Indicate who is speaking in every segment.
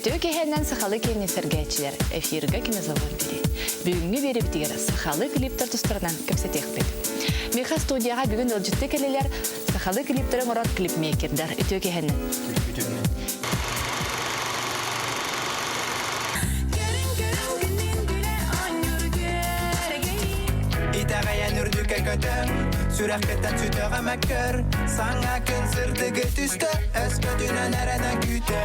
Speaker 1: Үтүө киһинэн сахалыы киэҥҥэ сэргээччилэр эфирга кинозавод бири. Бүгүҥҥү биэрэбитигэр сахалыы клиптэр тустарынан кэпсэтиэхпит. Миха студияҕа бүгүн ыалдьытты кэлилэр сахалыы клиптэри оҥорор клипмейкердар. Үтүө киһинэн.
Speaker 2: Итэҕэйэн үрдүккэ көтөн, сүрэххиттэн сүтөҕө мөккөр, саҥа күн сырдыгы түстэ, өскөтүнэн эрэнэ күүтэ.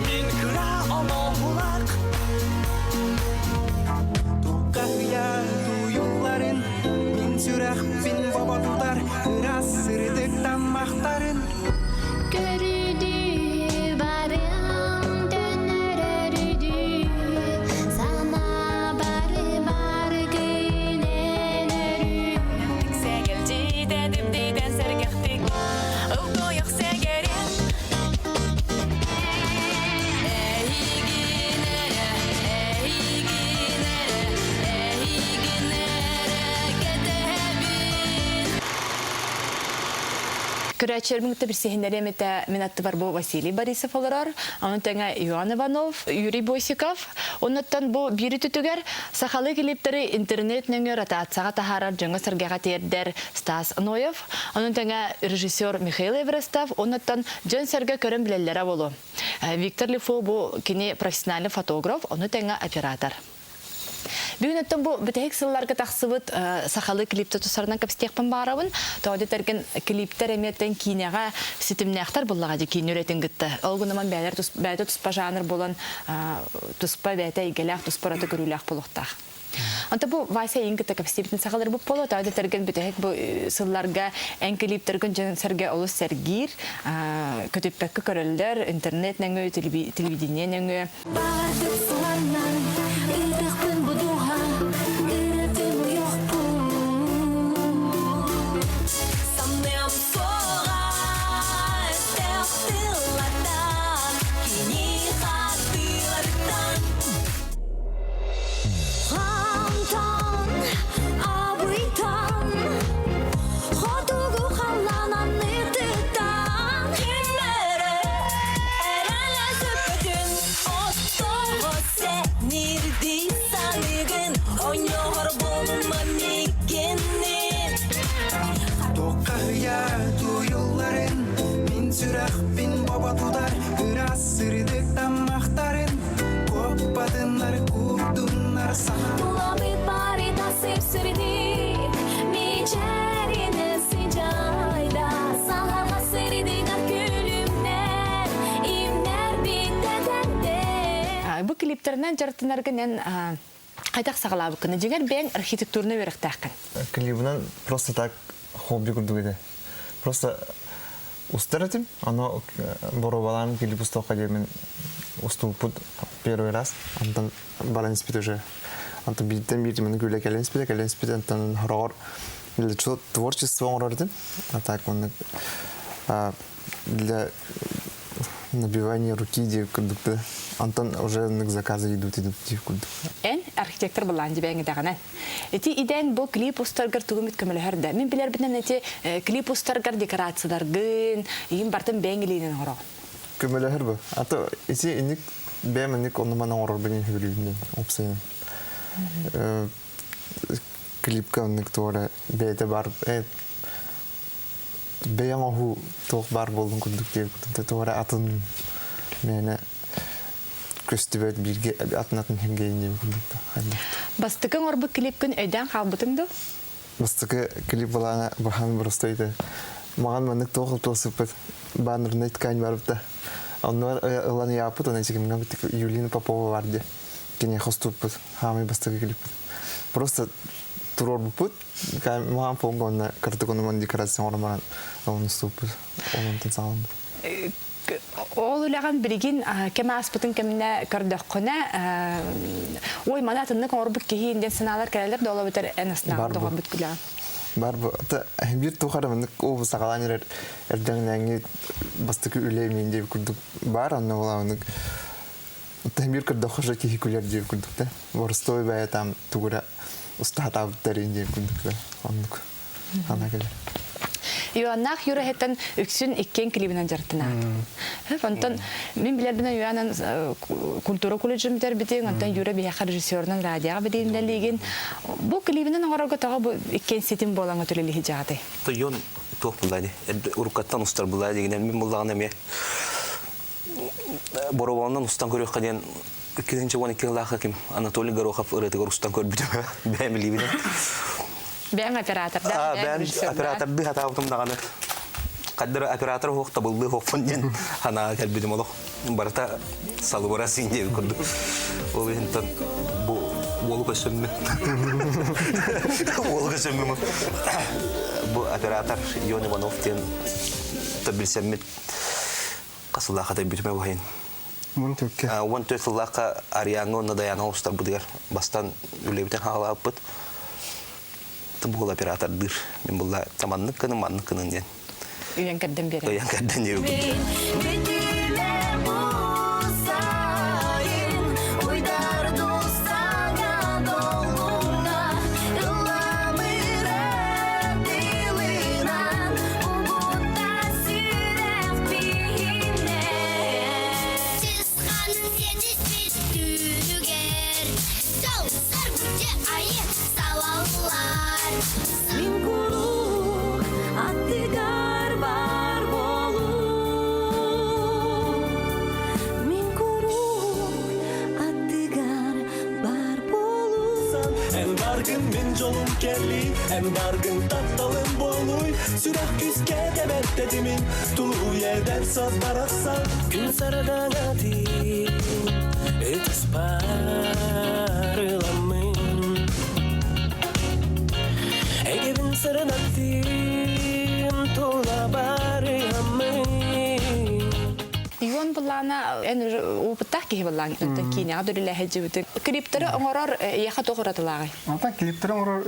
Speaker 2: Мин кыра оҥоһулах Туккаһыйа туйулларын Мин сүрэхпин бобо тутар Ыраас сырдык таммахтарын
Speaker 3: Көрүдүү барым төннөрөрүдүү Санаа бары бары күнэн өрүү
Speaker 4: Сэгэлдьитэ дибдитэн сэргэхтик Ылтуйах сэгэрин Эйигин эрэ, эйигин эрэ, эйигин эрэ кэтэһэбин.
Speaker 1: Көрөөччүлэрбин кытта билсиһиннэриэм этэ мин аттыбар бу Василий Борисов олорор, ону тэҥэ Иван Иванов, Юрий Босиков. Оннуттан бу биир үтүтүгэр сахалыы клиптэри интернет нөҥүө ротацияҕа таһаарар дьоҥҥо-сэргэҕэ тиэрдэр Стас Ноев, ону тэҥэ режиссер Михаил Эверестов, оннуттан дьон-сэргэ көрөн билэллэрэ буолуо. Виктор Лифо бу кини профессиональный фотограф, ону тэҥэ оператор. Бүгүн оттон бу бүтэһик сылларга тахсыбыт сахалыы клипты тусарынан кэпсэтиэхпин баарабын. Тоҕо дэтэргин клиптэр эмиэттэн киинэҕэ ситимнээхтэр буллаҕа дии киинэ үлэтин кытта. Ол гынан бэйэлэр бэйэтэ туспа жанр буолан туспа бэйэтэ эйгэлээх, туспа ураты көрүүлээх буолуохтаах. Онто бу Вася эйин кытта кэпсиибитин сахалар бу боло тоҕо дэтэргин бүтэһик бу сылларга эн клиптэргин дьон сэргэ олус сэргиир, көтүппэккэ көрөллөр, интернет нөҥүө, телевидение нөҥүө.
Speaker 3: Баардык сыланнан, ыытыахпын бу дууһа, ырытым уйуохпун.
Speaker 4: Санныам суоҕа өстөөх тыллартан, кини хатыыларыттан.
Speaker 3: Хантан, абыйтан, хотугу халлаан аннытыттан.
Speaker 4: Киммэрэ эрэлэ сүппүтүн Оттоҕо сэнирдии саныгын Онньоҕор буолума миигиннин
Speaker 2: Токкаһыйа туйулларын Мин сүрэхпин бобо тутар Ыраас сырдык таммахтарын Куоппатыннар куурдуннар саҥа
Speaker 3: Тулабыт барыта сып-сырдык, мичээринэ сыдьаайда, саһарҕа сырдыгар күлүмнэр, имнэр
Speaker 1: Бу клиптэринэн дьарыктанаргын эн хайдах саҕалаабыккын? Дьиҥэр бэйэҥ архитектурнай үөрэхтээххин.
Speaker 5: Клибынан просто так хобби курдук этэ. Просто устар этим, оно боруобалаан клип устуохха диэмин устубуппут первый раз. Онтон баран испит уже. Онтон бииртэн биир маны күлэ кэлэн испитэ, кэлэн испитэ, онтон хороҕор для творчество оҥорор этим. А так оннук для набивания руки диэбит курдук да. Онтон уже оннук заказы идут идут диэбит курдук.
Speaker 1: Эн архитектор былаан дибээҥ идэҕинэн. Ити идэҥ бу клип устаргар тугу эмит көмөлөһөр да? Мин билэрбинэн ити клип устаргар декорацияларгын, иин бартын бэйэҥ илиинэн оҥороҕун.
Speaker 5: Көмөлөһөр бу. А то ити инник бэйэм инник оннуман оҥорорбун иһин сөбүлүүбүн уопсайынан. Клипка оннук туора бэйэтэ бар бэйэҥ оһуу туох баар буоллун курдук диэбит туора атын мээнэ көстүбэт бииргэ атын атын хэмгэйин диэбит курдук
Speaker 1: Бастакы оҥорбут клипкин өйдөөн хаалбытыҥ дуу?
Speaker 5: Бастакы клип былаана бахан простой этэ. Маған маннык туох туосуппут баннерный ткань барбыта. Оннугар ылан ыйааппыт, онон сикимҥэ Юлина Попова бар диye. Киниэхэ хостууппут, хаамай бастакы клиппит. Просто туруорбуппут, маҕан фонга онно кырдык онуман декорация оҥорон баран онун устубуппут. Онтон саҕаламмыт.
Speaker 1: Ол үлэҕин билигин кэм ааспытын кэмнэ көрдөххүнэ, ой, маны атыннык оҥорбут киһи диэн санаалар кэлэллэр да ол эбэтэр эн астынаҕын доҕорбут күлэҕин.
Speaker 5: Бар бу биир тухары маннык уобу саҕалаан эрэр эрдэҥнээҥҥи бастакы үлэ мин диэбит курдук баар онно буолаабынык биир көрдөххө же киһи күлэр диир курдук да боростуой бэйэ там тугура устаатаабыттар диир курдук да оннук. Ана кэлэр.
Speaker 1: Иоаннаах Юра хеттан үксүн иккиэн клибинэн дьарыктанаат. Онтон мин билэрбинэн Иоаннан культура колледжын бүтэрбитин, онтон Юра биһиэхэ режиссерунан радиоҕа билииннэлиигин. Бу клибинэн оҥорорго тоҕо бу иккиэн ситим буолан өтөлөлүһү дьаҕатай?
Speaker 6: Тойон туох булла ди? Уруккаттан устар булла дигинен мин буллаҕына эмиэ Боробооннон устан көрүөххэ диэн 2012 сыллаахха ким Анатолий Горохов ырыатыгар устан көрбүтүм бэйэм илиибинэн.
Speaker 1: Бэйэҥ оператордаах,
Speaker 6: бэйэм оператордыы хатаабытым даҕаны хаддара оператор уһуох табыллыы уһуохпун диэн санаа кэлбитим олох барыта салыбыра син диэбит курдук. Ол иһинтэн бу уолу көссөммүн. Уолу көссөммүн. Бу оператор Ион Иванов диэн билсэммит Хас сыллаахха бүтүмэ буһайын.
Speaker 7: 14-кэ.
Speaker 6: 14 сыллаахха Ариаҥҥа уонна Даянаҕа устарбытыгар бастан үлэбитин хаалааппыт. Буол оператордыыр. Мин булла маннык гынын, маннык гынын диэн.
Speaker 1: Үйэн кэрдэн биэрэр.
Speaker 6: Үйэн кэрдэн диэбит.
Speaker 4: Мин куруук аттыгар бар болуу Мин куруук аттыгар бар болуу
Speaker 8: Эн баргын мин жолум кэлли, эн баргын тапталым болуй Сүрэх күүскэ тэбэр тэтимин, тулуй эдэр сас барахсан Күн сардаҥатын ытыс барыламмын Эйгэбин сырынаттым, тула барыаммын
Speaker 1: Ион буллаана эн опыттаах киһи буллаан оттон киинэҕэ дөрүлэһэ Клиптары оҥорор эйиэхэ туох уратылааҕый?
Speaker 7: Антон клиптары оҥорор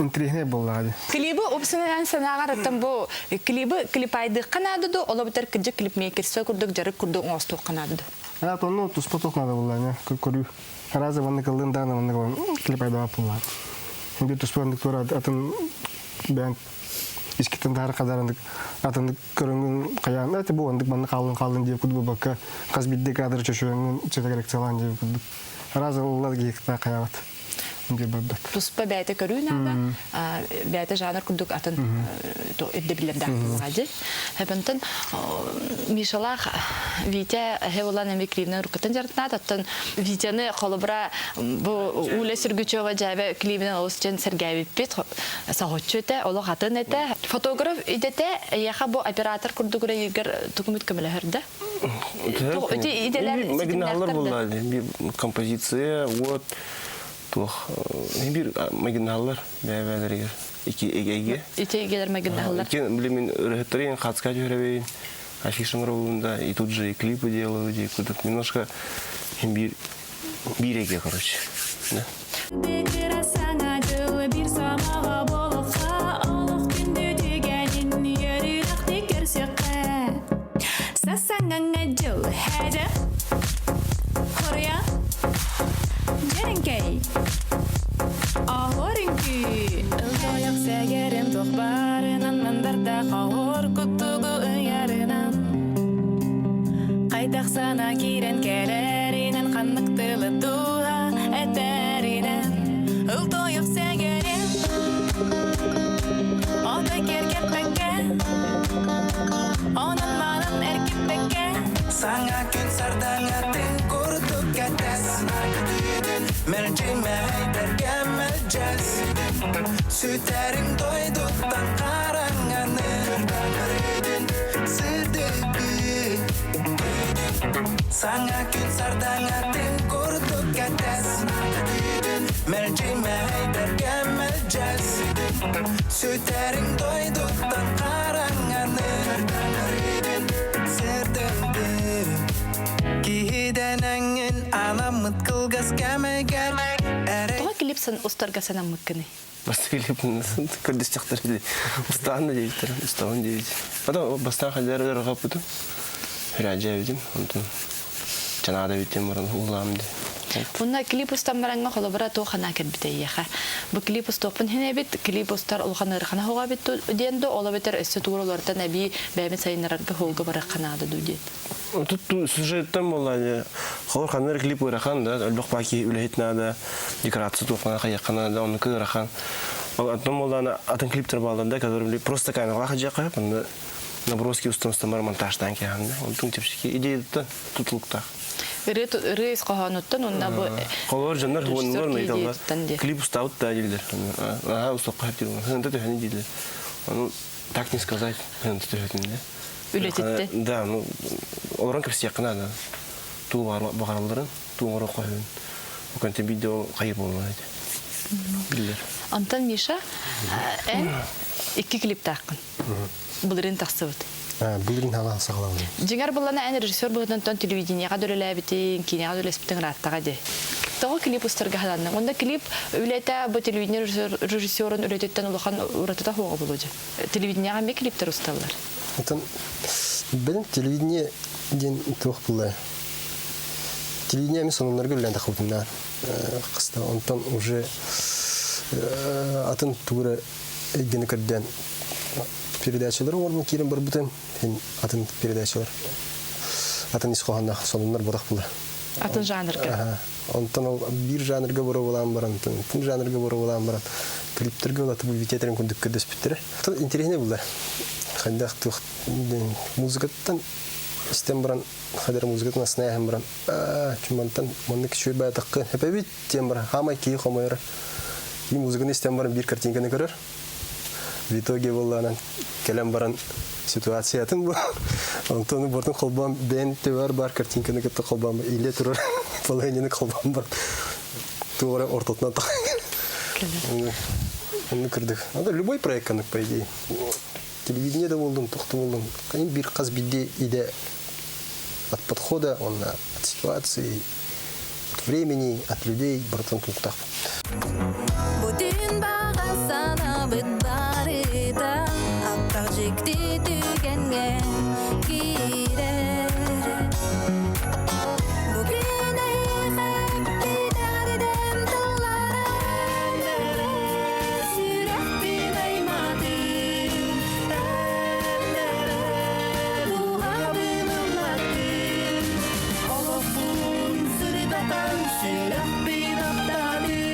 Speaker 7: интириэһинэй буоллаҕа дии.
Speaker 1: Клибы упсанан санааҕар оттон бу клибы клипайдыахха наада ду, олобутар кырдьык клипмейкерство курдук дьарык курдук оҥостуохха наада ду?
Speaker 7: А онно туспа туох наада буоллаҕа көрүү. Разы маннык ыллын даҕаны маннык ылан клипайдаах буоллаҕа. Биир туспа маннык туора атын бэйэҥ искиттэн таһар хадарандык атын көрөҥҥүн хайаан это бу оннук манна хааллын хааллын диэбит курдук буолбакка хас биирдии кадры чочуйаҥҥын цветокоррекциялаан диэбит курдук раз ыллар гиектаа хайаабат диир барбат
Speaker 1: туспа бэйэтэ көрүү наада бэйэтэ жанр курдук атын ирдэбиллэрдээх буолуоҕа дии Эбэнтэн Мишалаах Витя эһэ булан эми клибинэн уруккуттан дьарыктаат оттон Витяны холобура бу Уля Сергучева дьээбэ клибинэн олус дьэн сэргээбиппит соһуччу этэ, олох атын этэ. Фотограф идэтэ эйиэхэ бу оператор курдук үлэлииргэр тугумут көмөлөһөр да? Ити идэлэр
Speaker 9: Магиналлар буолла композиция, вот туох бир магиналлар бэйэ-бэйэлэригэр ики эгэ.
Speaker 1: Ити эгэлэр магиналлар.
Speaker 9: Ики блин мен ырыһыттарын хацка түһэрэбин, афишам да, и тут же и клипы делаю, и куда немножко бир бир эге, короче. Да.
Speaker 3: Сасаңаңа жыл хәжі Хория Жеренкей Ахорүнкү
Speaker 4: Ылтояк сэгерем тохбарынан мандарда хаур куттугу ыярынан Кайтахсана кирен кэлэринэн ханнык тылы туха этэринэн Ылтояк сэгерем Ота керкеппекке Онон манан эркиппекке
Speaker 2: Саҥа күн сардаҥатын курдук кэтэс Мэлдьи мэһэйдэргэ мэлдьэс Сүтэрим дойдуттан хараҥаны Сырдыгы Саҥа күн сардаҥатын курдук кэтэс Мэлдьи мэһэйдэргэ мэлдьэс Сүтэрим дойдуттан хараҥаны Сырдыгы Киһидэнэҥҥин аламмыт кылгас кэмэгэр
Speaker 1: Тоҕо клипсын устарга санаммыккыный?
Speaker 9: Бастакы клипын көрдөстөхтөр или устаан да диэбиттэр, устаан диэбит. Потом бастаан халлар ырҕаппытым. Хүрээдьээбитим, онтон чанаада бүтэн баран уулаам ди.
Speaker 1: Уонна клип устан бараҥҥа холобура туох ханаа кэлбитэ эйиэхэ? Бу клип устуохпун иһин эбит, клип устар улахан ыарахана суоҕа эбит диэн дуу, ол эбэтэр өссө тугу олортон эбии бэйэбин сайыннарарга суолга барыахха наада дуу диэн.
Speaker 9: Тут сюжеттан буолла холор ханна клип ыарахан да, элбэх баки үлэһит наада, декорация туоххана хайыахха наада, оннук ыарахан. Оттон буоллаана атын клиптер бааллар да, которые просто камералаах дьиэхэ, онно наброски устан бар монтажтаан киһан да. Онтун чэпчэки идеяттан тутулуктаах.
Speaker 1: Ырыа ырыа ис хоһоонуттан уонна бу
Speaker 9: Холор дьоннор хуоннулар мейталлар. Клип устаабыт да дииллэр. Аха устуохха хэптир. Хынта төһөнү дииллэр. Ону так не сказать. Хынта төһөтүн да.
Speaker 1: Үлэтиттен.
Speaker 9: Да, ну олорон кэпсиэххэ наада. Туу баҕаралларын, туу оҥоро хоһун. Оконте видео хайыр буолуон этэ. Биллэр.
Speaker 1: Антон Миша, эн икки клиптааххын. Былырыын тахсыбыт.
Speaker 7: Былырыын хаҥа саҕалаабытым.
Speaker 1: Дьиҥэр буллана эн режиссер быһыытынан телевидениеҕа да үлэлээбитиҥ, киинэҕэ да үлэспитиҥ ырааттаҕа дии. Тоҕо клип устарга сананныҥ? Онно клип үлэтэ бу телевидение режиссерун үлэтиттэн улахан уратыта суоҕа буолуо дии. Телевидениеҕа эмиэ клиптэр усталлар.
Speaker 7: Оттон бэлэм телевидение диэн туох буолла? Телевидение эмиэ сонуннарга үлэлээн тахсыбытым да. Хаста онтон уже атын тугу эрэ эйгэни көрдөөн передачалар оҥорбун киирэн барбытым. Һин атын передачалар атын ис хоһоонноох сонуннар бодох була.
Speaker 1: Атын жанрга.
Speaker 7: Онтон ол биир жанрга боруобалаан баран, атын жанрга боруобалаан баран клиптерге улатып витетерин курдук көрдөспүттэрэ. Интереснее булла. Хайдах туох музыкаттан истэн баран, хайдара музыкатын астына баран, чумантан маннык үчүгэй баатаххын эпэбит диэн баран, хаамай киһи хомойор. И музыканы истэн баран биир картинканы көрөр. В итоге буоллаанан кэлэн баран ситуациятын бу. Онтон бортун холбоон бэйэн төбөр бар картинканы кытта холбоон иле турар положениены холбоон бар туора ортотунан Онну кырдык. Надо любой проект канык, по идее. Телевидение да болдум, тохту болдум. Бир қаз бидде иде от подхода, он от ситуации, от времени, от людей, братан тулуктаах.
Speaker 4: Бүтүн баҕа санаабыт барыта Аптах дьикти түгэҥҥэ киирэр Бу күн эйиэхэ эппит тылларым Сүрэхпин аймаатым Дууһабын ыллаттым Олохпун сырдатан сүрэхпин аптаатым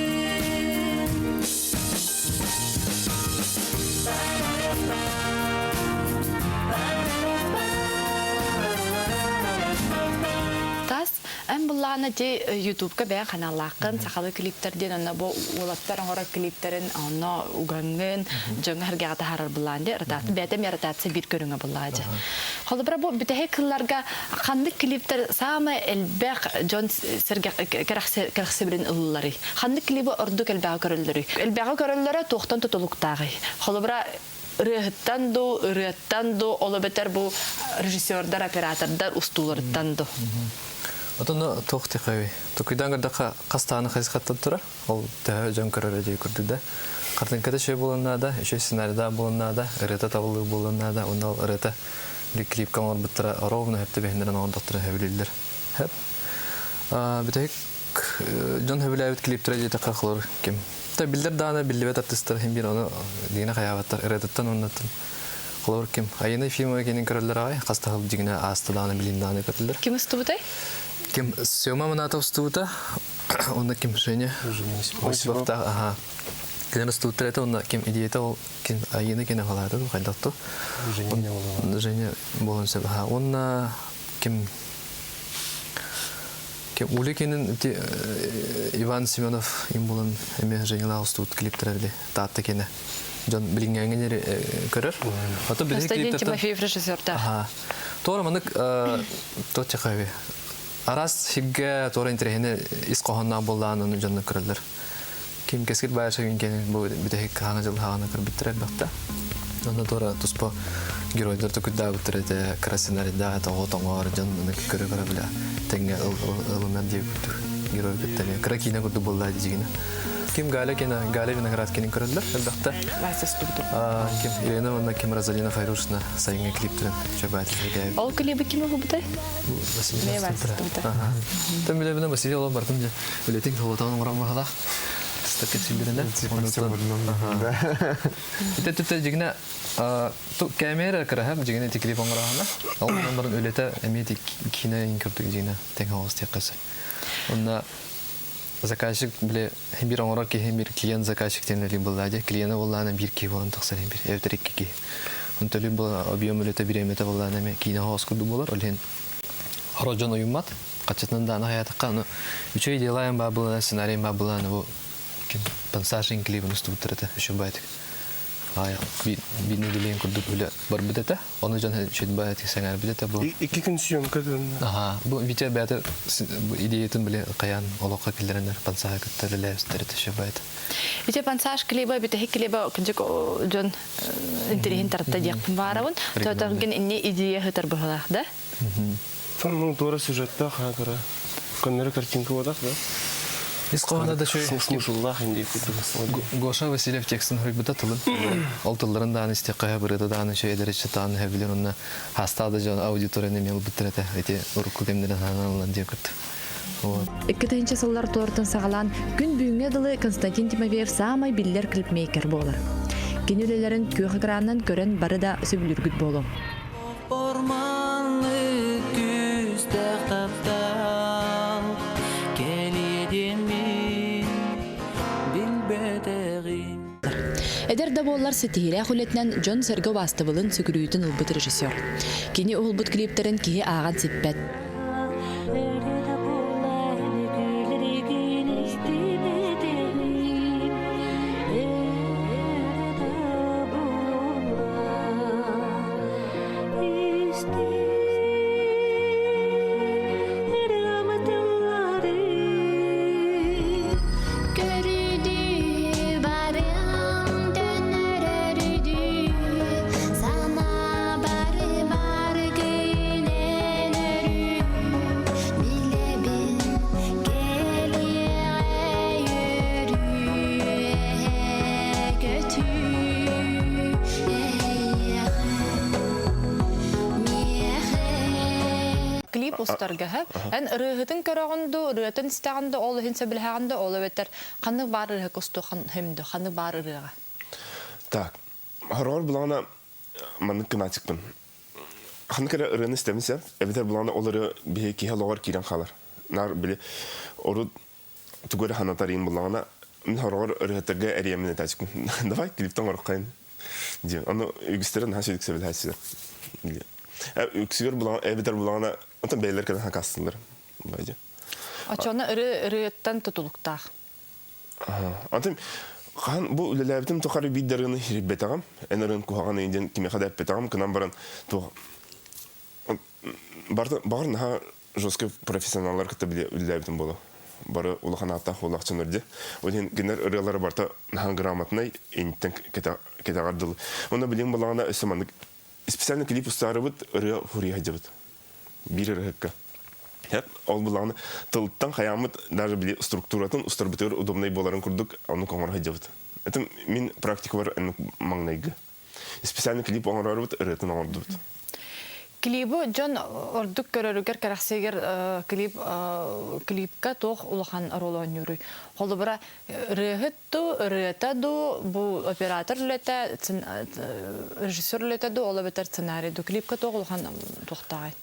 Speaker 1: Тас, эн буллаҕына ти Ютубка бэйэҥ ханаалааххын, сахалыы клиптэр диэн онно бу уолаттар оҥорор клиптэрин онно угаҥҥын, дьоҥҥо сэргэҕэ таһаарар буллаан дии, ротация, бэйэтэ эмиэ ротация биир көрүҥэ буллаҕа дьэ. Холобура бу бүтэһик кылларга ханнык клиптэр саамай элбэх дьон кэрэхсэбилин ылларый? Ханнык клибы ордук элбэҕи көрөллөрүй? Элбэҕи көрөллөрө туохтан тутулуктааҕый? Холобура, ырыаһыттан дуу, ырыаттан дуу, ол эбэтэр бу режиссердар, оператордар устууларыттан дуу?
Speaker 10: Отон туох тихой. Тукуйдан көрдөххө хастааны хайысхаттан турар. Ол төһө дьон көрөр дии курдук да. Картинката үчүгэй буолуон наада, үчүгэй сценарийдаах буолуон наада, ырыата табыллыы буолуон наада. Уонна ол ырыата клипка оҥорбуттара ровно хөп түбэһиннэрэн оҥордохторо сөбүлүүллэр. Хөп. Бүтэһик дьон сөбүлээбит клиптэрэ диэтэххэ холор ким. Та биллэр даҕаны биллибэт артыыстар иһин биир ону дигинэ хайаабаттар ырыатыттан уоннаттан холобур ким Айына Ефимова кинин көрөллөр аҕай хас да сыл дьиҥинэ ааста даҕаны билин даҕаны көрөллөр.
Speaker 1: Ким устубутай?
Speaker 10: Ким Сема Манатов устубута Онно ким Женя Осиповтаах аха кинилэр устубуттар этэ онно ким идеята ол ким Айыына кини халаата дуу хайдах ту
Speaker 7: Женя буолан
Speaker 10: Женя буолан сөп аха уонна ким ким Уликинин ити Иван Семенов им булан эмиэ Женялаах устубут клиптэрэ били Таатта кинэ дьон билиҥҥээҥҥэ көрөр. Ото билиҥ
Speaker 1: Константин Тимофеев режиссердаах.
Speaker 10: Аха. Туора манык то Араас сиргэ туора интэриэһинэй ис хоһоонноох буоллаҕына ону дьоннор көрөллөр. Ким Кэскил Баайшагин кэлин бу бүтэһик хаһаҥа дьыл хаҕана көрбүттэрэ элбэхтэ. Онно туора туспа геройдар токуйдаабыттар этэ, кыра сценарийдаах этэ, оҕо тоҥоор дьон аны көрө-көрө бile тэҥҥэ ылынар диye курдук. Герой кытта эмиэ кыра киинэ курдук буолла дьигинэ. Ким Галя кена Галя Виноград кенин көрөллөр элбэхтэ.
Speaker 1: Вася стубуту.
Speaker 10: Ким Елена уонна ким Розалина Файрушна сайыҥҥы клиптерин чөбөтүлэргэ.
Speaker 1: Ол клиби ким уһубутай?
Speaker 10: Василий Василий. Там билебина Василий олом бартын же үлетин холотон оҥорон баһалах. Стакет силдеринен. Ите түтэ жигне камера кыраһа жигне ти клип оҥораһана. Ол баран үлете эми ти кине ин көрдүк жигне тең хаос тияккасы. Онна заказчик биле бир оҥорор киһи бир клиент заказчик тенели булла клиена буллаана бир киһи буолан тахсар бир эбэтэр икки киһи. Онтолю бу объем үлэтэ бириэмэтэ буллаана эме киинэ хоос курдук буолар. Ол иһин хорожон уйуммат. Каччатынан даана хаятакка аны үчүгэй делаем баа булана сценарийым баа булана бу ким пансашин клибин устубуттар этэ үчүгэй баайтык. Биир нэдиэлэйин курдук үлэ барбыт этэ. Ону дьон үчүгэй баайтык сэҥээрбит этэ бу.
Speaker 9: Икки күн съемка
Speaker 10: Аха, бу Витя бэйэтэ идеятын биле каян олоххо киллэрэннэр пансаха кытта үлэлээбиттэр этэ үчүгэй баайт.
Speaker 1: Ити пансаж клиба бүтэһик клиба кынчык дьон интэриэһин тарта диэхпин баарабын. Тоотонгин инне идея хытар быһылаах да?
Speaker 9: Ну, туора сюжеттаах хаакара. Көннөрү картинка буолах да?
Speaker 10: Ис хоһооно да шөй
Speaker 9: Смысллаах инди курдук.
Speaker 10: Гоша Васильев текстин хоруйбута тылын. Ол тылларын дааны истиэххэ бырыта дааны шөй эдэриччэ тааны хэбилер онна хастаа да дьон аудиторияны эмиэ ылбыттар этэ. Ити урукку кэмнэрин хаанан ылан диэн кытта.
Speaker 1: Икки сыллар туортан саҕалаан күн бүгүҥҥэ дылы Константин Тимофеев саамай биллэр клипмейкер буолар. Кини үлэлэрин күөх экранынан көрөн бары да сөбүлүүргүт буолуо.
Speaker 4: Орманлы күүстээх таптал кэлиэдиэммин билбэтэҕим.
Speaker 1: Эдэр да буоллар ситиһиилээх үлэтинэн дьон-сэргэ убаастабылын сүгүрүйүүтүн ылбыт режиссер. Кини уһулбут клиптэрин киһи ааҕан сиппэт.
Speaker 4: Көрүдүү барым төннөрөрүдүү Сана бары бар күнен өрүү Билебин келиэҕэ өрүү көтүү эйиэхэ миэхэ
Speaker 1: Клип устарга эн ырыаһытын көрөҕүн ду, ырыатын истэҕин ду, ол иһин сөбүлэһэҕин ду, ол эбэтэр ханнык баар ырыаһык устуохан хөмдө, ханнык баар ырыаҕа?
Speaker 11: Так, хороор булаҕына маннык гынаачыкпын. Ханнык эрэ ырыаны истэбин сэ, эбэтэр булаҕына ол ырыа биһи киһи олоҕор киирэн хаалар. Наар били орут тугу эрэ санатар иин буллаҕына, мин хороҕор ырыаһыттарга эрийэммин этээчикпин. Давай клиптан оҥороххайын диэн. Ону үгүстэрэ наһаа сүдүк сөбүлэһээччилэр. Үксүгэр булаҕына, эбэтэр булаҕына, онтон бэйэлэр кэлэн хакаастылар. Байды.
Speaker 1: Оччоҕуна ырыа ырыаттан тутулуктаах.
Speaker 11: Антон хаһан бу үлэлээбитим тухары биир да ырыаны иһирбэтэҕим. Эн ырыан куһаҕан диэн кимиэхэ да эппэтэҕим. Кынан баран туох барыта баҕар наһаа жесткий профессионаллар кытта били үлэлээбитим буолуо. Бары улахан ааттаах буолаахчыннар дии. Ол иһин кинилэр ырыалара барыта наһаа грамотнай, инниттэн кэтэҕэр дылы. Уонна билигин буоллаҕына өссө маннык специально клип устаарыбыт ырыа хуруйа сылдьабыт. Биир ырыһыкка. Ол булаҕына тылтан хайааммыт даже били структуратын устарбытыгар удобнай буоларын курдук оннук оҥоро сылдьабыт. Это мин практикабар маҥнайгы. Специально клип оҥорорбут, ырыатын оҥордубут.
Speaker 1: Клибы дьон ордук көрөрүгэр кэрэхсиигэр клип клипка туох улахан роль оонньууруй? Холобура, ырыаһыт ду, ырыата ду, бу оператор үлэтэ, режиссер үлэтэ ду, ол эбэтэр сценарий ду. Клипка туох улахан туохтааҕый?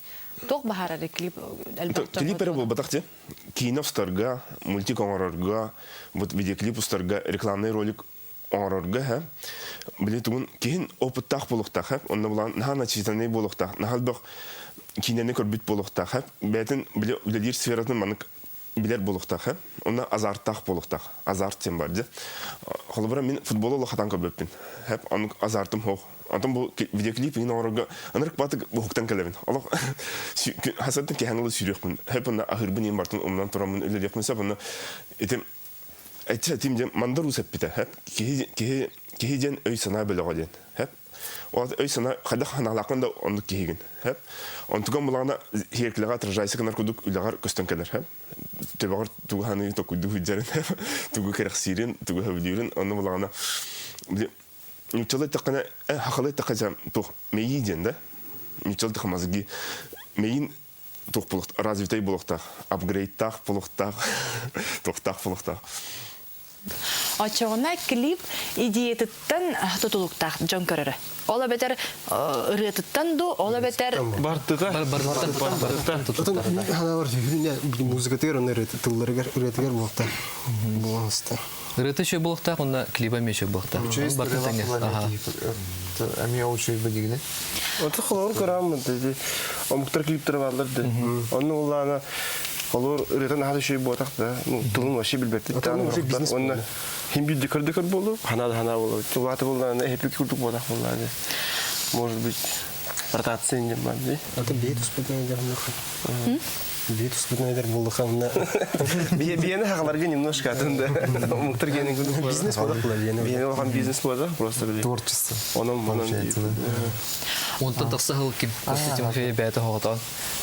Speaker 1: Туох баһаарар клип элбэх
Speaker 11: Клип эрэ буолбатах дии. Киинэ устарга, мультик оҥорорго, вот видеоклип устарга, рекламный ролик оҥорорго һэ били тугун киһин опыттаах буолуохтаах һэ онно булаан наһаа начитанный буолуохтаах наһаа элбэх киинэни көрбүт буолуохтаах һэ бэйэтин били үлэлиир сфератын маннык билэр буолуохтаах һэ онно азарттаах буолуохтаах азарт диэн бар дии холобура мин футболу олох көрбөппүн һэп оннук азартым суох Онтон бу видеоклип иһин оҥорорго ынырык баатык уһуктан кэлэбин. Олох хасаттан киһи ылы сүүрүөхпүн. Хэп онно аһыырбын иһин бартын умнан тураммын үлэлиэхпин сөп. Онно ити Этчэ тим диэн мандар уус эппитэ. Киһи, киһи, киһи диэн өй-санаа бөлөҕө диэн. Ол өй-санаа хайдах санаалааххын да оннук киһигин. Хэп. Онтуган булаҕына сиэркилэҕэ отражайся гынар курдук үлэҕэр көстөн кэлэр. Хэп. Төбөҕөр тугу саныы токуйдуу сылдьарын, тугу кэрэхсиирин, тугу сөбүлүүрүн, онно булаҕына нууччалыы эттэххинэ, хахалыы эттэххэ туох мэйии диэн да нууччалыы эттэххэ мозги мэйиин туох буолуох развитай буолуохтаах апгрейдтаах буолуохтаах туохтаах буолуохтаах
Speaker 1: Оччоҕуна клип идеятыттан тутулуктаах дьон көрөрө. Ол эбэтэр ырыатыттан дуу, ол эбэтэр
Speaker 9: Бартыта. Бартыта.
Speaker 7: Ханалар музыкатыгар онно тылларыгар ырыатыгар буолта. Буоласта.
Speaker 10: Ырыата үчүгэй буолуохтаах уонна клиба эмиэ үчүгэй буолуохтаах. Барыта тэҥэ.
Speaker 5: Эмиэ үчүгэй бадигинэ.
Speaker 9: Оты холоор көрааммын деди. Омуктар клиптері баалар де. Онну улаана холоор ырыата наһаа үчүгэй буотах да. Ну тылын вообще билбэппит даҕаны.
Speaker 7: уже бизнес
Speaker 9: Онно хим бир дөкөр дөкөр болу, хана да хана болу. Тулааты боллаана эпик курдук буотах боллаа де. Может быть, ротация инде бар ди.
Speaker 7: Аты бейт успетный дер Бейт успетный дер болдухамна.
Speaker 9: Биени хақларга немножко атында. Омуктар генин курдук.
Speaker 7: Бизнес бодах була биени.
Speaker 9: Биени улахан бизнес бодах просто били.
Speaker 5: Творчество.
Speaker 9: Онон манан
Speaker 5: Получается, да.
Speaker 10: Онтон тахса сыл ким Костя Тимофей бэйэтэ хоҕотоон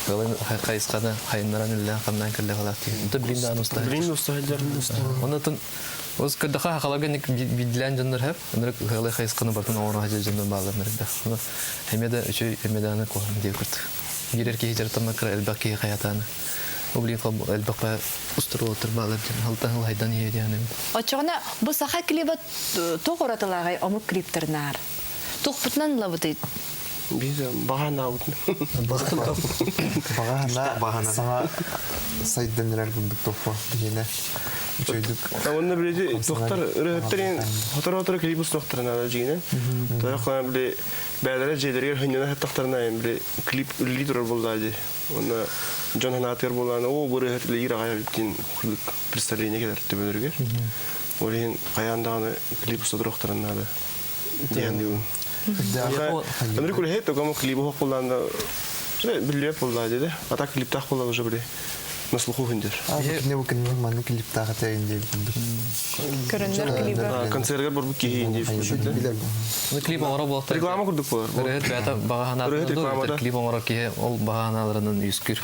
Speaker 10: ыалын хайысханы хайыннаран үллээн хамнаан кэллэ халаах тиһин. Онтон билин даҕаны устаһар.
Speaker 9: Билин устаһар.
Speaker 10: Оннотон ос көрдөхө хахаларга ник биирдилээн дьоннор хэп. Ынырык ыалы хайысханы бартын оҥоро сылдьар дьоннор бааллар ынырык да. Эмиэ да үчүгэй эмиэ даҕаны куһаҕан диир курдук. Биирэр киһи дьарыктаммакка элбэх киһи хайатааны. Бу билин элбэх устуруоттар баалар диэн халтан хыл хайдан иһиэ диэн
Speaker 1: Оччоҕуна бу саха клиба туох уратылааҕый омук клиптэринээр? Туохпутунан ылабытый?
Speaker 9: Биир баҕанаабыт.
Speaker 5: Баҕана саҥа сайдан эрэр курдук тохпо биһиэнэ үчүгэйдик
Speaker 9: Онно биледи тохтар ырыһыттарын хоторо-хоторо клип устуохтарына дьиҥинэн. Тойох били бээлэрэ дьиэлэригэр хынньана сыттахтарына били клип үлэлии турар буоллаа дии. Онно дьон санаатыгар буолаан оо бу ырыаһыт үлэлиир аҕай эбит диэн курдук представление кэлэр төбөлөрүгэр. Ол иһин хайаан даҕаны клип уста туруохтарын наада. Диэн диибин. Ынырык үлэһит, только клибы суох буоллаан биллибэт буоллаа диэде. А так клиптаах буолла уже били на слуху хүндер.
Speaker 5: Кини бу кини манны клиптаах этэ диэбит курдук.
Speaker 1: Көрөннөр клиба.
Speaker 9: Концертгар барбыт киһи диэбит.
Speaker 10: Ну клип оҥоро буолтар.
Speaker 9: Реклама курдук болар.
Speaker 10: Ырыһыт бэйэтэ баҕа
Speaker 9: Ырыһыт рекламада.
Speaker 10: клип оҥорор киһи ол баҕа санааларынан үөскүүр.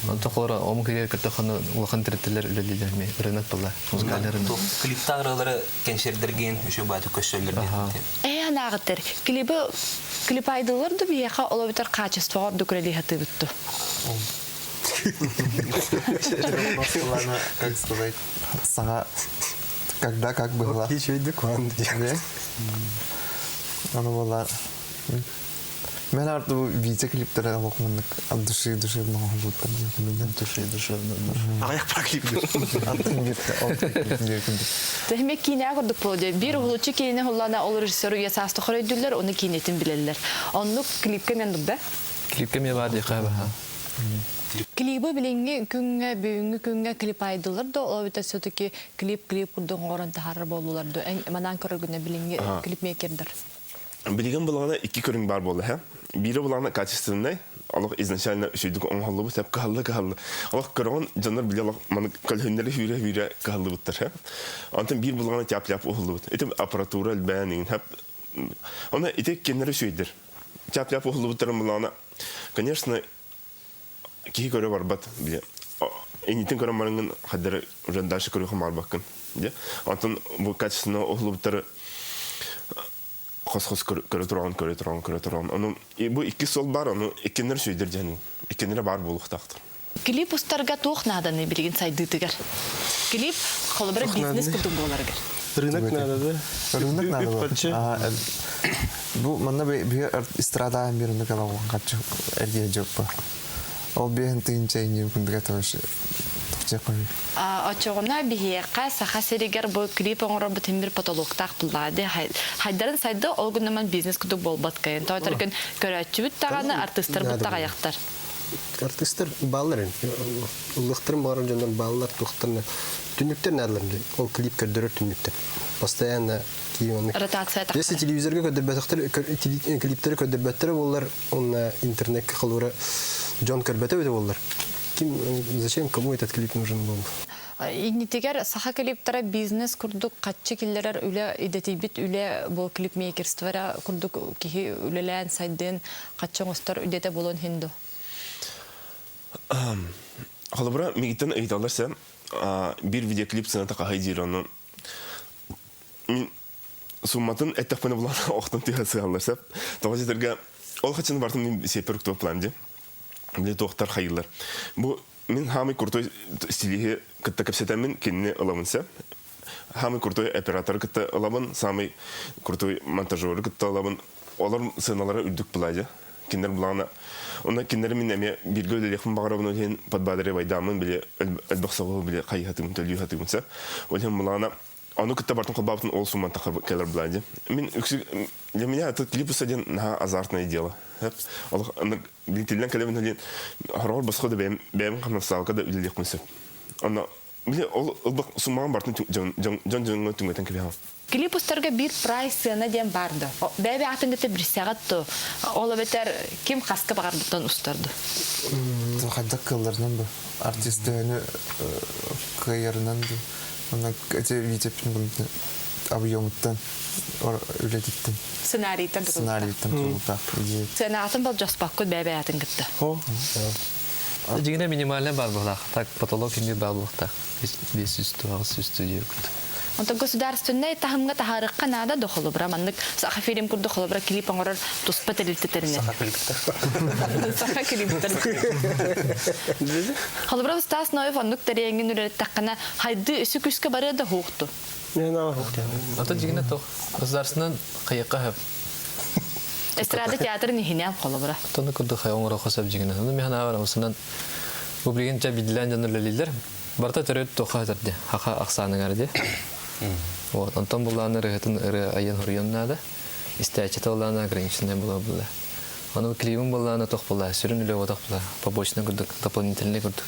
Speaker 10: Онтон холоро омук иһигэр көрдөххүнэ улахан тэрилтэлэр үлэлииллэр эмиэ рынок буолла. Музыкальный рынок.
Speaker 6: Клиптаах ырыалары кэнсиэрдэргин үчүгэй баатык көссөллөр диэн.
Speaker 1: Ээ анааҕыттар клибы клипайдылар ду биһиэхэ ол эбэтэр качествоҕа ордук үлэлии сатыыбыт ду?
Speaker 5: Как сказать, саҥа когда как было.
Speaker 7: Үчүгэйдик куһаҕан
Speaker 5: диэн. Аны буолла Мен арты бу видеоклиптері олох от души душевного будто
Speaker 10: души душевно.
Speaker 9: Аяқ про клип.
Speaker 1: Тэхме киинэ курдук болду. Биир уһулуччу киинэ хуллана ол режиссеру я саасты хоройдуллар, оны киинетин билеллер. Оннук клипке мен дубда.
Speaker 10: Клипке мен бар диэхэ баха.
Speaker 1: Клибы билиҥҥи күҥҥэ, бүгүҥҥү күҥҥэ клип айдылар да, ол эбэтэр все-таки клип клип курдук оҥорон таһаарар буоллулар да, манаан көрөргүнэ билиҥҥи клипмейкердэр.
Speaker 11: Билигин булаҕына икки көрүҥ баар буолла, һэ. Биирэ булаҕына качественный, олох изначально үчүгдүк оҥоһуллубут, сөп кыһаллы-кыһаллы. Олох көрөҕүн, дьоннор били олох маны көлөһүннэри сүүрэ-сүүрэ кыһаллыбыттар, һэ. Онтон биир булаҕына тяп-ляп уһуллубут. Ити аппаратура элбээн иҥин, һэп. Оны ити кинилэри үчүгэйдэр. Тяп-ляп уһуллубуттарын булаҕына, конечно, киһи көрө барбат, били. Иннитин көрөн бараҥҥын хаддары уже дальше көрүөхүн баҕарбаккын. Дьэ. Онтон бу качественно уһуллубуттары хос-хос көрө тураҕын, көрө тураҕын, көрө тураҕын. Ону бу икки суол баар, ону иккиннэр сүүйдэр дьэһин. Иккиннэрэ баар буолуохтаахтар.
Speaker 1: Клип устарга туох нааданы билигин сайдыытыгар? Клип холобура бизнес курдук буоларыгар.
Speaker 9: Рынок надо, да?
Speaker 5: Рынок надо. Бу манна биһи эстрада бир рынок алауга каччы эргие жоппа. Ол биһин тыынча иньим кундуга тош
Speaker 1: Очоҕуна биһиэхэ Саха сиригэр бу клип оҥорорбут бир потолоктаах буллаады. Хайдарын сайды ол гыннаман бизнес курдук буолбат кайын. Тоотор күн көрөөччүбүт даҕаны, артыыстарбыт даҕайахтар.
Speaker 7: Артыыстар бааллар. Уллахтарын баҕарар дьоннор бааллар туохтарна. Түннүктэр наадалар. Ол клип көрдөрөр түннүктэр. Постоянно киин
Speaker 1: Ротация
Speaker 7: Если телевизорга көрдөрбөтөхтөр клиптери көрдөрбөттөрө буоллар, онна интернетке холура дьон көрбөтө бите буоллар. Ким зачем кому этот клип нужен был?
Speaker 1: Иннитигэр саха клиптара бизнес курдук хаччы киллэрэр үлэ идэтийбит үлэ бу клипмейкерство эрэ курдук киһи үлэлээн сайдыан хаччы оҥостор идэтэ буолуон иһин дуо?
Speaker 11: Холобура, мигиттэн ыйыталлар сэ биир видеоклип сыаната хаһай диир ону мин сумматын эттэхпинэ булан охтон түһэ сыһаллар сөп. Тоҕо дьэтэргэ ол хаччыны бартын мин сиэппэр уктуо план ди. Били туохтар хайыллар. Бу мин хаамый крутой стилиһи кытта кэпсэтэммин кинини ылабын сөп. Хаамый крутой операторы кытта ылабын, самый крутой монтажеры кытта ылабын. Олор сыаналара үрдүк була Кинилэр булаҕына онно кинилэри мин эмиэ бииргэ үлэлиэхпин баҕарабын ол иһин подбадривайдааммын били элбэх соҕуһу били хайыһатыыбын төлүү сатыыбын сөп. Ол иһин булаҕына ону кытта бартын холбообутун ол сумман тахар кэлэр була Мин үксү для меня этот клип один наһаа азартное дело. Ол били кэлэбин олин хороҕор босхо да бэйэм бэйэм хамнастаалка да үлэлиэхпин сөп. Онно били ол ылбах суммаҕын бартын дьон дьон дьоҥҥо түҥэтэн кэбиһэҕин.
Speaker 1: Клип устарга биир прайс сыана диэн баар да. Бэйэ атын кытта билсэҕит то. Ол эбэтэр ким хаска баҕарбыттан устарды.
Speaker 5: Хайдах кыалларынан бу артист төһөнү кыайарынан ду онно эти видеопин объемуттан үлэтиттэн
Speaker 1: сценарийтан
Speaker 5: сценарийтан тутулуктаах идея
Speaker 1: сценатын болдьоспоккут бэйэ-бэйэтин кытта
Speaker 10: Дьиҥинэ минимальный бар буолаах. Так потолок инни бар буолуохтаах. 500 900 студия курдук.
Speaker 1: Онтон государственнай таһымҥа таһаарыахха наада да холобура маннык Саха фильм курдук холобура клип оҥорор туспа тэрилтэтэринэн.
Speaker 6: Саха клиптер.
Speaker 1: Саха клиптер. Холобура Стас Ноев оннук тэрийэҥҥин үлэлэттэххинэ хайды үсү күскэ барыа да хуохту.
Speaker 10: Ото дьиҥинэ туох государственнан хайыкка хөп.
Speaker 1: Эстрада театрын иһинэн холобура.
Speaker 10: Тону курдук хай оҥоро сөп дьиҥинэ. Ону миһан аавар осынан бу билигин ча бидлээн дьон үлэлииллэр. Барыта төрөт туохха сытар хаха ахсааныгар ди. Вот, онтон буллааны ырыһытын ырыа айан хуруйан наада. Истээччи боллаана ограниченная була була. Ону клибин боллаана тох була, сүрүн үлэ отох була, побочный курдук, дополнительный курдук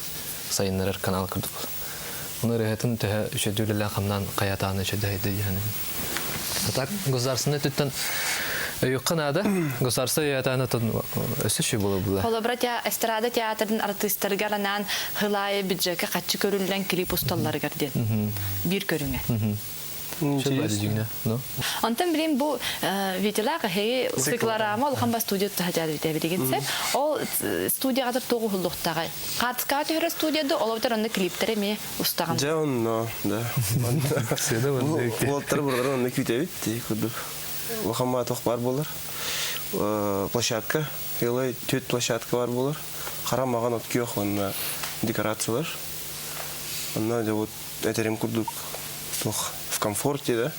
Speaker 10: сайыннарар канал курдук була. Ону ырыһытын төһө үчөдү үлэлээн хамнаан хайатааны үчөдү хайды диһаны. А так государственный түттен өйүккэ наада. Государство өйөтааны тон өссө шүй була була.
Speaker 1: Холобура эстрада театрын артыыстарыгар анаан хылаайы бюджекка хаччы көрүллэн клип усталларыгар диэн. Биир көрүҥэ. Онтон билин бу Витилаах эһиги циклорама улахан ба студия тахажар билигин сеп. Ол студияга тугу хуллуктагай. Хаатыскаҕа түһэрэ студияда олобутар онно клиптери эмиэ устаҕын.
Speaker 9: Дьэ онно, да. Уолаттары бурдары онно күүтэбит курдук. Улахан маатох бар болар. Площадка, Елай түт площадка бар болар. Хара маған от күйөх онна декорациялар. Онна дьэ вот этерим курдук туох в комфорте, да?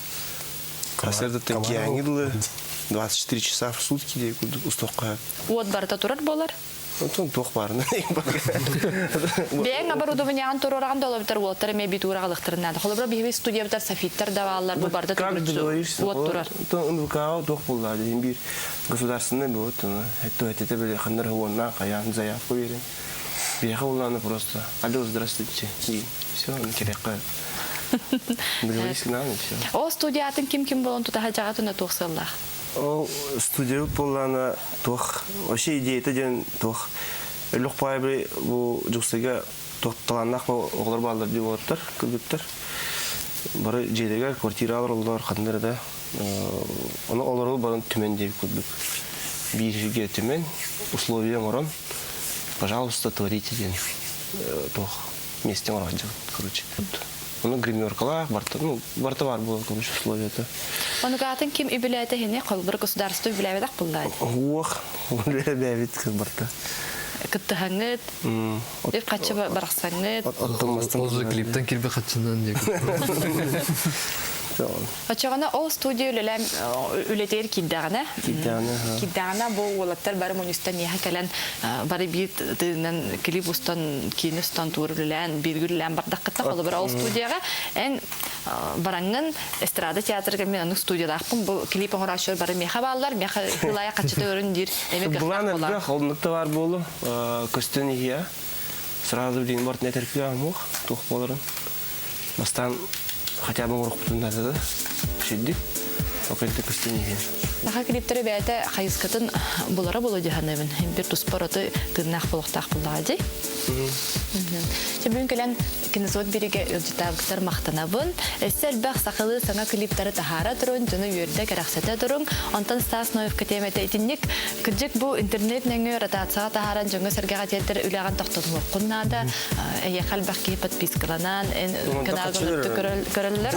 Speaker 9: Концерт киэҥи 24 часа в сутки дей курдук устуохха.
Speaker 1: Уот барыта турар болар?
Speaker 9: Онтон туох баарына.
Speaker 1: Бэйэҥ оборудованиеҕын туруораҕын да олобутар уолаттар эмиэ бит уураҕалыктарын наада. Холобура биһиги студиябытар софиттар да бааллар бу барыта уот турар.
Speaker 9: НВК туох буолла диэн биир государственный буот этте били ханнар уонна хаян заявку берин. Биэхэ улааны просто алло здравствуйте и все керекка. Договорились к нам и все.
Speaker 1: Ол студиятын ким-ким болон тутаха жаҕатын туох сыаллаах?
Speaker 9: Ол студия буоллаана туох вообще идеята диэн туох өлөх паайбы бу Дьокуускайга туох талааннаах оҕолор бааллар дии уолаттар кыргыттар бары дьиэлэригэр квартиралар олорор ханна да ону олору баран түмэн диэбит курдук биир сиргэ түмэн условия оҥорон пожалуйста творите диэн туох миэстэ оҥоро сылдьабыт короче Ону гримеркалаах барта, ну, барта бар буолар короче условията.
Speaker 1: Ону атын ким үбүлээтэ хини холбур государство үбүлээбэтэх буллаа.
Speaker 9: Уох, үбүлээбит барта.
Speaker 1: Кыттыһаҥыт, үп хаччы барахсаҥыт.
Speaker 10: Ол клиптен кирби хаччынан диye.
Speaker 1: Очоҕуна ол студия үлэлээн үлэтигэр киирдэҕинэ, киирдэҕинэ бу уолаттар бары мунньустан миэхэ кэлэн бары биир тыынан клип устан, киинэ устан туор үлэлээн, бииргэ үлэлээн бардаххытына холобура ол студияҕа эн бараҥҥын эстрада театрга мен оннук студиялаахпын бу клип оҥорооччулар бары миэхэ бааллар, миэхэ хылаайа хаччыта өрүн диир эми
Speaker 9: кыахтаах буолар. Оннук да бар буолу, көстөн иһиэ. Сразу билигин бортун этэркү амуох, туох буоларын. Бастаан хотя бы оҥоруохпутун наада да. Сүрдүк. Ол кэннэ көстөн иһиэ.
Speaker 1: Саха клиптэрэ бэйэтэ хайыскатын булара буолуо дии саныыбын. Бир туспа роты тыыннаах буолуохтаах буоллаҕа дии. Чэ бүгүн кэлэн кинозот биригэ ыалдьытаабыттар махтанабын. Өссө элбэх сахалыы саҥа клиптары таһаара турун, дьону үөрдэ, кэрэхсэтэ туруҥ. Онтон Стас Ноевка тиэмэтэ итинник. Кырдьык бу интернет нөҥүө ротацияҕа таһааран дьоҥҥо-сэргэҕэ тиэрдэр үлэҕин тохтотуоххун наада. Эйиэхэ элбэх киһи подпискаланан, эн каналгын көрөллөр.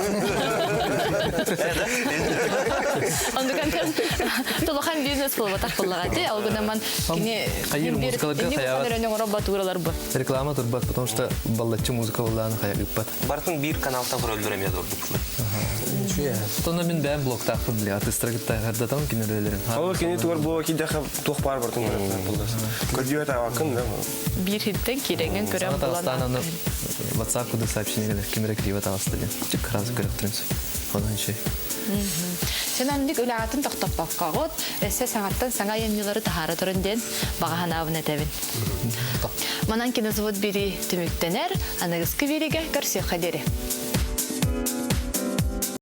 Speaker 1: Ондукан тулахан бизнес буолбатах буоллаҕа дии. Ол гынан ман кини
Speaker 10: Хайыр музыкаларга хайаабат.
Speaker 1: оҥоро батууралар бу.
Speaker 10: Реклама турбат, потому что баллаччы музыка боллааны хайа ыппат.
Speaker 6: Бартын биир каналтан көрөллөр эмиэ дордук.
Speaker 10: Тонна мин бэйэм блоктаахпын били артыыстара кытта хардатам кинилэрин.
Speaker 9: Ол кини тугар буола кидэхэ туох баар бартын көрөр Көрдүө таабаккын да.
Speaker 1: Биир хиттен кииреңин көрөн
Speaker 10: булан. Аны WhatsApp куду сообщение келер кимере криво таҕыста диэн. Чик раз көрөктөрүн. Онон şey.
Speaker 1: Сен оннук үлэҕитин тохтоппоккоҕут, өссө саҥаттан саҥа айымньылары таһаара турун диэн баҕа санаабын этэбин. Манан кинозвод бири түмүктэнэр, аныгыскы биригэ көрсүөххэ диэри.